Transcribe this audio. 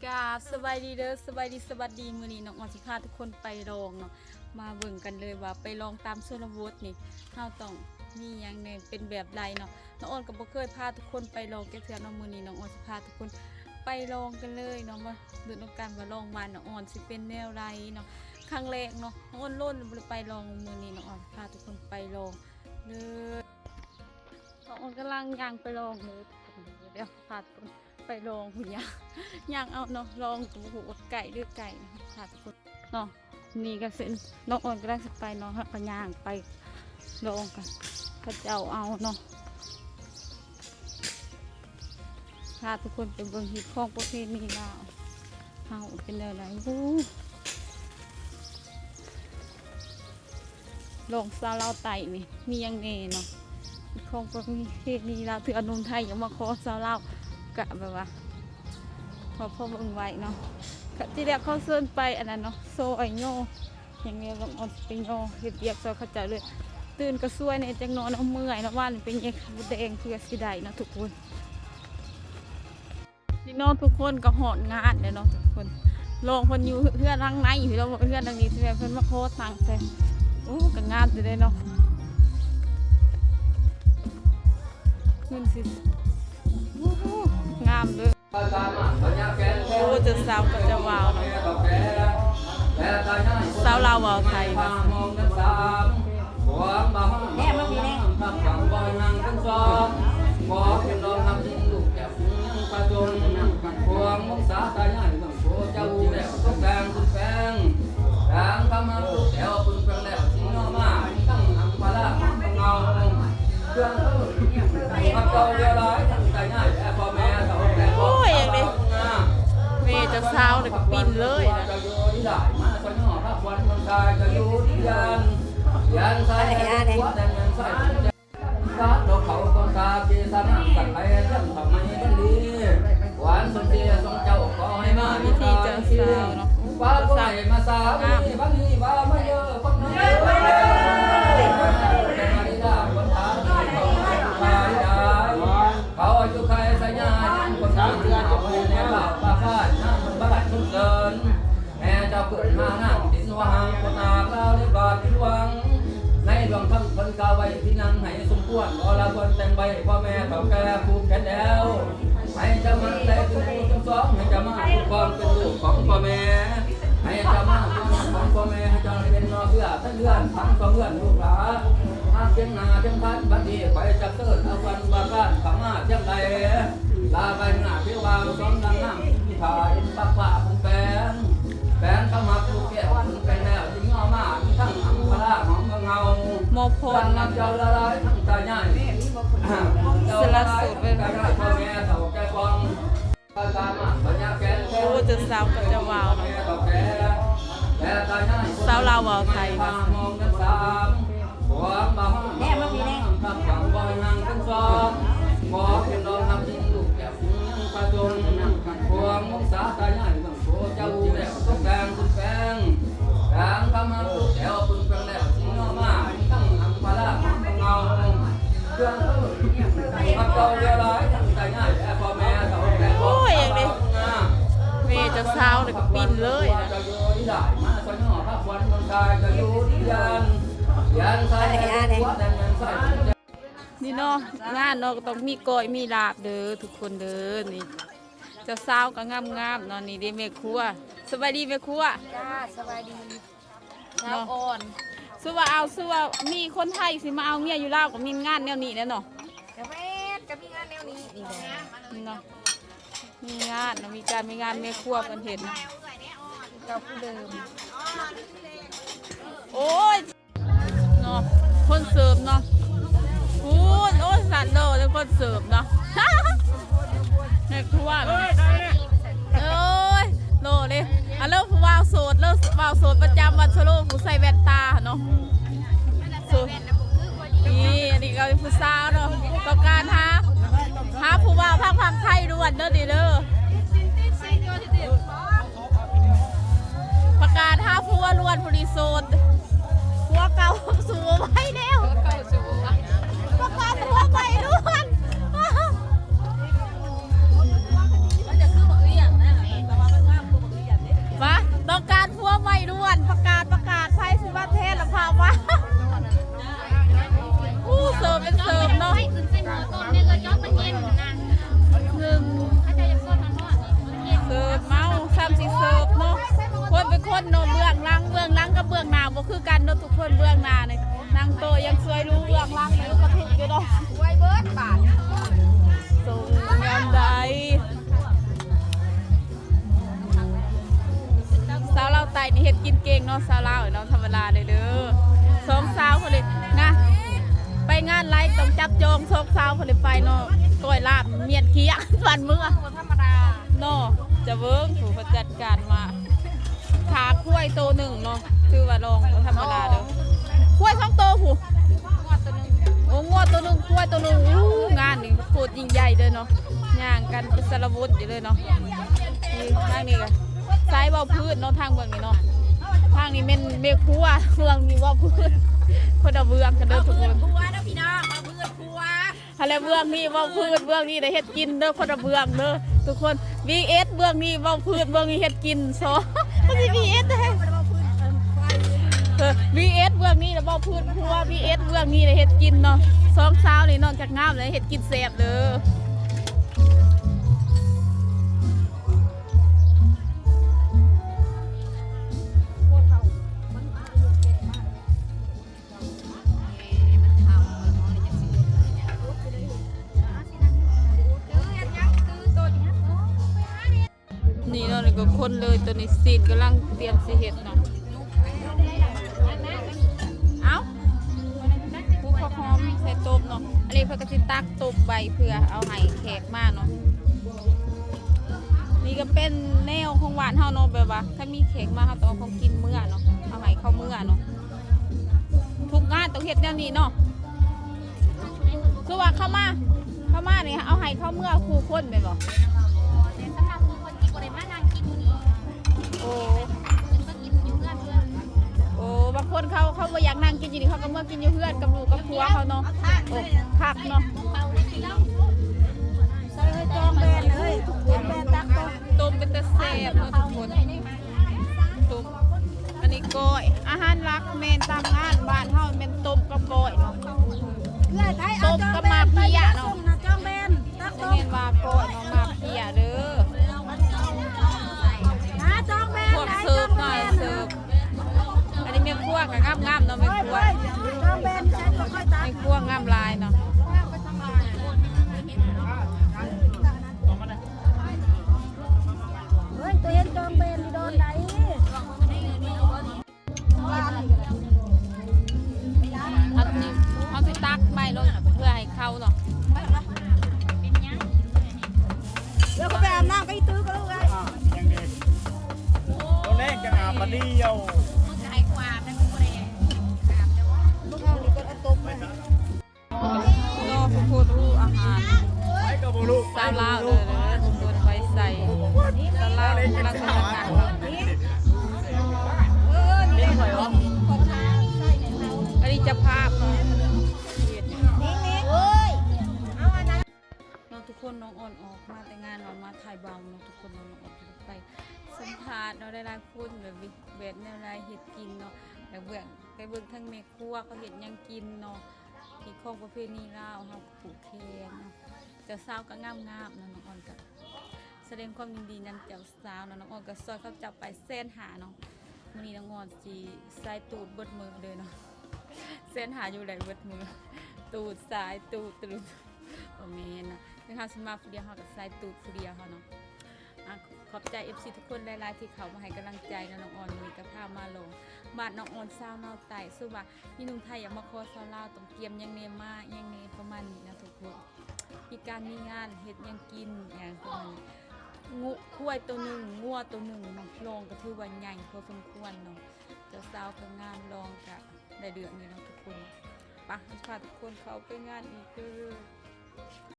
ກາບສະບາຍດີເດີ ສະບາຍດີ ສະຫວັດດີ. ມື້ນີ້ນ້ອງອອນຊິພາທຸກຄົນໄປລອງເນາະ ມາເບິ່ງກັນເລີຍວ່າໄປລອງຕາມຊົນນະບົດນີ້ ເຮົາຕ້ອງມີຫຍັງແດ່ ເປັນແບບໃດເນາະ. ນ້ອງອອນກໍບໍ່ເຄີຍພາທຸກຄົນໄປລອງຈັກເທື່ອເນາະ. ມື້ນີ້ນ້ອງອອນຊິພາທຸກຄົນໄປລອງກັນເລີຍເນາະ ມາລຸ້ນນຳກັນວ່າລອງບ້ານນ້ອງອອນຊິເປັນແນວໃດເນາະ. ຄັ້ງແລກເນາະ ນ້ອງອອນລົ້ນບໍ່ໄດ້ໄປລອງ ມື້ນີ້ນ້ອງອອນຊິພາທຸກຄົນໄປລອງເລີຍ. ນ້ອງອອນກຳລັງຍ່າງໄປລອງເລີຍ ດຽວພາທຸກຄົນໄປລອງພຸ້ນ ຍ່າງ ຍ່າງເອົາເນາະ ລອງກໍບໍ່ຮູ້ວ່າໄກຫຼືໄກເນາະ ພາທຸກຄົນເນາະ. ນີ້ກໍເສັ້ນນ້ອງອອນກຳລັງຊິໄປເນາະ ເຮົາກໍຍ່າງໄປລອງກັນ ເຂົາເຈົ້າເອົາເນາະ. ພາທຸກຄົນໄປເບິ່ງຮີດຄອງປະເພນີລາວເຮົາເປັນແນວໃດ. ໂອ້ ລອງຊາວລາວໃຕ້ນີ້ມີຫຍັງແດ່ເນາະ ຮີດຄອງປະເພນີລາວ. ເທື່ອໜຸ່ມໄທຢາກມາຂໍຊາວລາວ ກະແບບວ່າ ພໍ ພໍເບິ່ງໄວ້ເນາະ. ກະທີແລກເຂົາເຊີນໄປອັນນັ້ນເນາະ ຊອຍຍໍ ຫຍັງແນວ ນ້ອງອອນຊິໄປຍໍເຮັດວຽກຊ່ອຍເຂົາເຈົ້າເລີຍ. ຕື່ນກໍສວຍແດ່ຈັກໜ້ອຍເນາະ ເມື່ອຍເນາະ ວານນີ້ໄປແຫຍ່ໄຂ່ມົດແດງເພື່ອຊິໄດ້ເນາະທຸກຄົນ. ພີ່ນ້ອງທຸກຄົນກໍຮອດງານແລ້ວເນາະທຸກຄົນ. ນ້ອງເພິ່ນຢູ່ເຮືອນຫຼັງໃນ ພີ່ນ້ອງ ເຮືອນຫຼັງນີ້ຊິແມ່ນເພິ່ນມາຂໍຕັງໃສ່. ໂອ້ ກໍງາມຢູ່ເດ້ເນາະ ເງິນຊິ ໂອ້ ງາມເດີ. ໂອ້ ເຈົ້າສາວກັບເຈົ້າບ່າວເນາະ ສາວລາວບ່າວໄທເນາະ. ແມ່ມາພີ້ແນ່ ໂອ້ຍ ແມ່ເຈົ້າສາວນີ້ກໍປິ່ນເລີຍນະ. ແມ່ເຈົ້າເກີດມານາງ ເປັນຫົວຫາງຄົນນາງລາວ ໄດ້ບາດຜິດຫວັງ ໃນດວງຄຳເພິ່ນກ່າວໄວ້ ທີ່ນາງໃຫ້ສົມຄວນ ຂໍລາບວນແຕ່ງໄວ້ ພໍ່ແມ່ເຖົ້າແກ່ຜູກແຂນແລ້ວ ໃຫ້ເຈົ້າມາໄດ້ເປັນຄູ່ທັງສອງ ໃຫ້ເຈົ້າມາຄຸ້ມຄອງເປັນລູກຂອງພໍ່ແມ່ ໃຫ້ເຈົ້າມາເປັນລູກຂອງພໍ່ແມ່ ໃຫ້ເຈົ້າໄດ້ເປັນໜໍ່ເຊື້ອທັງເຮືອນ ທັງສອງເຮືອນ ລູກຫຼານ ມາຄຽງໜ້າຄຽງທາງ ບັດນີ້ຂ້ອຍຈັກເຊີນເອົາວັນວ່າການເຂົ້າມາຄຽງໃດ ລາໄປໜ້າເທວາສອງນາງງາມ ທີ່ຜ້າເອັນປັກຜ້າປຸງແປງ ແປງຄຳຮັກລູກແກ້ວ ປຸງແປງແລ້ວຈຶ່ງເອົາມາ ມີທັງອັມພະລາຂອງເມືອງເຮົາ ມອບພອນນຳ ເຈົ້າລະຫຼາຍທັງຕາຍາຍ ສະຫຼະໂສດເປັນ ຕາຍາຍ ພໍ່ແມ່ເຖົ້າແກ່ປ່ອງ ໂອ້ ເຈົ້າສາວກັບເຈົ້າບ່າວເນາະ ສາວລາວບ່າວໄທວ່າຊັ້ນ. ແມ່ມາພີ້ແນ່ ໂອ້ຍ ແມ່ເຈົ້າສາວນີ້ກໍປິ່ນເລີຍນະ. ນີ້ເນາະ ງານເນາະ ກໍຕ້ອງມີກ້ອຍມີລາບເດີທຸກຄົນເດີ. ນີ້ເຈົ້າສາວກໍງາມໆເນາະ. ນີ້ເດ້ແມ່ຄົວ ສະບາຍດີແມ່ຄົວ. ຈ້າ ສະບາຍດີ. ເນາະ ສາວອ່ອນ ສຸວ່າເອົາ ສຸວ່າມີຄົນໄທຊິມາເອົາເມຍຢູ່ລາວ ກໍມີງານແນວນີ້ແຫຼະເນາະ. ກະແມ່ນ ກະມີງານແນວນີ້ນີ້ແຫຼະເນາະ. ມີງານເນາະ ມີການມີງານ ແມ່ຄົວເພິ່ນເຮັດ ເກົ່າຜູ້ເດີມ. ໂອ້ຍ ເນາະ ຄົນເສີບເນາະ. ໂອ້ຍ ໂອ້ຍ ສັນໂດ ແຕ່ຄົນເສີບເນາະ. ແມ່ຄົວເນາະ. ໂອ້ຍ ໂລເດ້. ອັນເລີ ຜູ້ບ່າວໂສດ ເລີ ບ່າວໂສດປະຈຳວັດສະໂລ ຜູ້ໃສ່ແວ່ນຕາເນາະ. ໂສດ ນີ້ ອັນນີ້ກໍເປັນຜູ້ສາວເນາະ. ຕ້ອງການຫາ ຫາຜູ້ບ່າວທາງຝັ່ງໄທດ່ວນເດີນີ້ເດີ. ປະກາດຫາຜົວດ່ວນ ຜູ້ນີ້ໂສດ ຜົວເກົ່າສູ້ບໍ່ໄຫວແລ້ວ ປະກາດຜົວໃໝ່ດ່ວນ. ໃສ່ໝໍ້ຕົ້ມແດ່ເອີຍ ຈອກມັນເຢັນນະ ເອີ ເສີບເມົາ ຊ້ຳຊິເສີບເນາະ. ຄົນເປັນຄົນເນາະ ເບື້ອງຫຼັງ ເບື້ອງຫຼັງກັບເບື້ອງໜ້າບໍ່ຄືກັນເນາະທຸກຄົນ. ເບື້ອງໜ້ານີ້ນັ່ງໂຕະຍັງຊ່ວຍລູກ ເບື້ອງຫຼັງນີ້ກະທຸກຢູ່ເນາະ ຊ່ວຍເບິດບາດ ສົ່ງຍາມໃດ. ສາວລາວໃຕ້ນີ້ເຮັດກິນເກັ່ງເນາະ ສາວລາວເນາະ ທຳມະດາເດີ ສອງສາວພຸ້ນເດ ງານ ໄປງານໃດຕ້ອງຈັບຈອງສອງສາວພຸ້ນເດໄປເນາະ ກ້ອຍລາບ ໝຽນຂຽງ ບ້ານເມືອງ ບໍ່ທຳມະດາເນາະ. ຈະເບິ່ງຜູ້ເພິ່ນຈັດການມາ ຂາຄວາຍໂຕໜຶ່ງເນາະ ຖືວ່າລອງບໍ່ທຳມະດາເດີ. ຄວາຍສອງໂຕພຸ້ນ ງົວໂຕໜຶ່ງ ໂອ້ ງົວໂຕໜຶ່ງ ຄວາຍໂຕໜຶ່ງ. ໂອ້ ງານນີ້ໂຄດຍິ່ງໃຫຍ່ເລີຍເນາະ ຍ່າງກັນເປັນສາລະວົນຢູ່ເລີຍເນາະ. ນີ້ທາງນີ້ກະສາຍເວົ້າພື້ນເນາະ ທາງເບື້ອງນີ້ເນາະ ທາງນີ້ແມ່ນແມ່ຄົວ ເບື້ອງນີ້ເວົ້າພື້ນ ຄົນລະເບື້ອງກັນເດີທຸກຄົນ ເວົ້າພື້ນຄົວ. ຫັ້ນແຫຼະ ເບື້ອງນີ້ເວົ້າພື້ນ ເບື້ອງນີ້ໄດ້ເຮັດກິນເດີ ຄົນລະເບື້ອງເດີທຸກຄົນ. ວີເອັສ ເບື້ອງນີ້ເວົ້າພື້ນ ເບື້ອງນີ້ເຮັດກິນ ສອງ ມັນຊິວີເອັສແທ້ ເອີ ວີເອັສ ເບື້ອງນີ້ລະເວົ້າພື້ນຄົວ ວີເອັສ ເບື້ອງນີ້ລະເຮັດກິນເນາະ. ສອງສາວນີ້ນອກຈາກງາມແລ້ວເຮັດກິນແຊບເດີ. ນີ້ເນາະ ນີ້ກະຄົນເລີຍ ໂຕນີ້ຊີ້ນກຳລັງຕຽມຊິເຮັດເນາະ. ເອົ້າ ປູກຜັກຫອມໃສ່ຕົ້ມເນາະ ອັນນີ້ເພິ່ນກະຊິຕັກຕົ້ມໄວ້ເພື່ອເອົາໃຫ້ແຂກມາເນາະ. ນີ້ກະເປັນແນວຂອງບ້ານເຮົາເນາະ ແບບວ່າຄັນມີແຂກມາເຮົາຕ້ອງເອົາຂອງກິນເມືອເນາະ ເອົາໃຫ້ເຂົາເມືອເນາະ. ທຸກງານຕ້ອງເຮັດແນວນີ້ເນາະ ຄືວ່າເຂົາມາ ເຂົາມານີ້ເອົາໃຫ້ເຂົາເມືອຄູ່ຄົນແມ່ນບໍ່? ແຕ່ສຳລັບຜູ້ຄົນທີ່ບໍ່ໄດ້ມານັ່ງກິນຢູ່ນີ້ ໂອ້ ເພິ່ນມາກິນຢູ່ເຮືອນເພິ່ນ ໂອ້ ບາງຄົນເຂົາ ເຂົາບໍ່ຢາກນັ່ງກິນຢູ່ນີ້ ເຂົາກະເມືອກິນຢູ່ເຮືອນກັບລູກກັບຜົວເຂົາເນາະ. ໂອ້ ຄັກເນາະ ເອົາເລີຍພີ່ນ້ອງ ໃສ່ເລີຍ ຈອງແບນເລີຍ ຈອງແບນຕັກຕົ້ມ ຕົ້ມເປັນຕາແຊບເນາະທຸກຄົນ. ຕົ້ມ ອັນນີ້ກ້ອຍ ອາຫານຫຼັກແມ່ນຕາມງານບ້ານເຮົາແມ່ນຕົ້ມກັບກ້ອຍເນາະ ຕົ້ມກັບໝາກເພຍເນາະ ຈອງແບນ ບໍ່ແມ່ນວ່າກ້ອຍເນາະ ໝາກເພຍເດີ. ພວກເສີບໜ້ອຍ ເສີບ ອັນນີ້ແມ່ຄົວກະງາມໆເນາະ ແມ່ຄົວ ແມ່ຄົວງາມຫຼາຍເນາະ. ເຮີ້ຍ ໂຕເຫັນຈອງແບນຢູ່ດອນໃດ? ອັນນີ້ເຮົາຊິຕັກໄມ້ລົງເພື່ອໃຫ້ເຂົ້າເນາະ. ເອີ ເຂົາໄປອາບນ້ຳກັບອີ່ຕື້ກະລູກເອີຍ ຍັງດີ ໂຕແລງຈັ່ງອາບບາດດຽວ ເນາະ ທຸກຄົນ ອາຫານຊາວລາວເດີ ທຸກຄົນ ໄວ້ໃສ່ຊາວລາວ ລັກສະນະ ອັນນີ້ເຈົ້າພາບເນາະ ເນາະ ທຸກຄົນ. ນ້ອງອອນອອກມາແຕ່ງານເນາະ ມາຖ່າຍເບົາເນາະ ທຸກຄົນເນາະ ນ້ອງອອນໄປສຳພາດເນາະ ຫຼາຍໆຄົນແບບ ແບບແນວໃດເຮັດກິນເນາະ ແລ້ວເບິ່ງ ໄປເບິ່ງທາງແມ່ຄົວເຂົາເຮັດຫຍັງກິນເນາະ ເຮັດຂອງປະເພນີລາວເຮົາ ຜູກແຂນເນາະ ເຈົ້າສາວກະງາມໆເນາະ. ນ້ອງອອນກະສະແດງຄວາມຍິນດີນຳເຈົ້າສາວເນາະ ນ້ອງອອນກະຊ່ອຍເຂົາຈັບໄປແສນຫ້າເນາະ. ມື້ນີ້ນ້ອງອອນຊິສາຍຕູດເບິດມື້ເລີຍເນາະ ແສນຫ້າຢູ່ໃດເບິດມື້ ຕູດສາຍຕູດຕະລຸດ ບໍ່ແມ່ນນະ ເຖິງເຮົາຊິມາຜູ້ດຽວ ເຮົາກະສາຍຕູດຜູ້ດຽວເຮົາເນາະ. ອາ ຂອບໃຈເອັຟຊີທຸກຄົນຫຼາຍໆທີ່ເຂົ້າມາໃຫ້ກຳລັງໃຈເນາະ ນ້ອງອອນ ມື້ນີ້ກະພາມາລອງ ບ້ານນ້ອງອອນຊາວລາວໃຕ້ ສົມມຸດວ່າມີໜຸ່ມໄທຢາກມາຂໍສາວລາວ ຕ້ອງກຽມຫຍັງແດ່ ມາຫຍັງແດ່ ປະມານນີ້ນະທຸກຄົນ ມີການມີງານ ເຮັດຫຍັງກິນຫຍັງປະມານນີ້. ງ- ຄວາຍໂຕໜຶ່ງ ງົວໂຕໜຶ່ງເນາະ ລອງກະຖືວ່າໃຫຍ່ພໍສົມຄວນເນາະ ເຈົ້າສາວກະງາມ ລອງກະໄດ້ເລື່ອງຢູ່ເນາະທຸກຄົນ. ປະ ເຮົາຊິພາທຸກຄົນເຂົ້າໄປງານອີກເດີ. ເອີ